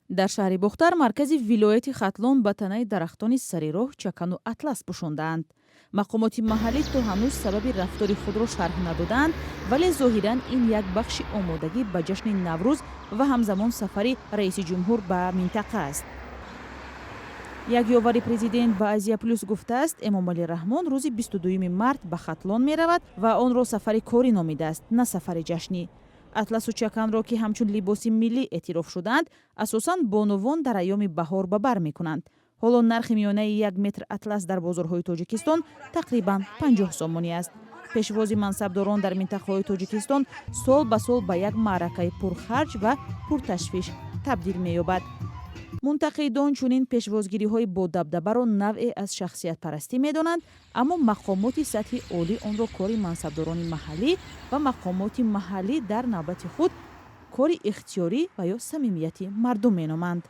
Дар шаҳри Бохтар, маркази вилояти Хатлон, ба танаи дарахтони сари роҳ чакану атлас пӯшондаанд. Мақомоти маҳаллӣ то ҳанӯз сабаби рафтори худро шарҳ надодаанд, вале зоҳиран ин як бахши омодагӣ ба ҷашни Наврӯз ва ҳамзамон сафари раиси ҷумҳур ба минтақа аст. Як ёвари президент ба Азия Плюс гуфтааст, Эмомалӣ Раҳмон рӯзи 22 март ба Хатлон меравад ва онро сафари корӣ номидааст, на сафари ҷашнӣ. Атласу чаканро, ки ҳамчун либоси миллӣ эътироф шудаанд, асосан бонувон дар айёми баҳор ба бар мекунанд. Ҳоло нархи миёнаи 1 метр атлас дар бозорҳои Тоҷикистон тақрибан 50 сомонӣ аст. Пешвози мансабдорон дар минтақаҳои Тоҷикистон сол ба сол ба як маъракаи пурхарҷ ва пурташвиш табдил меёбад. Мунтақидон чунин пешвозгириҳои бодабдабаро навъе аз шахсиятпарастӣ медонанд, аммо мақомоти сатҳи олӣ онро кори мансабдорони маҳаллӣ ва мақомоти маҳаллӣ дар навбати худ кори ихтиёрӣ ва ё самимияти мардум меноманд.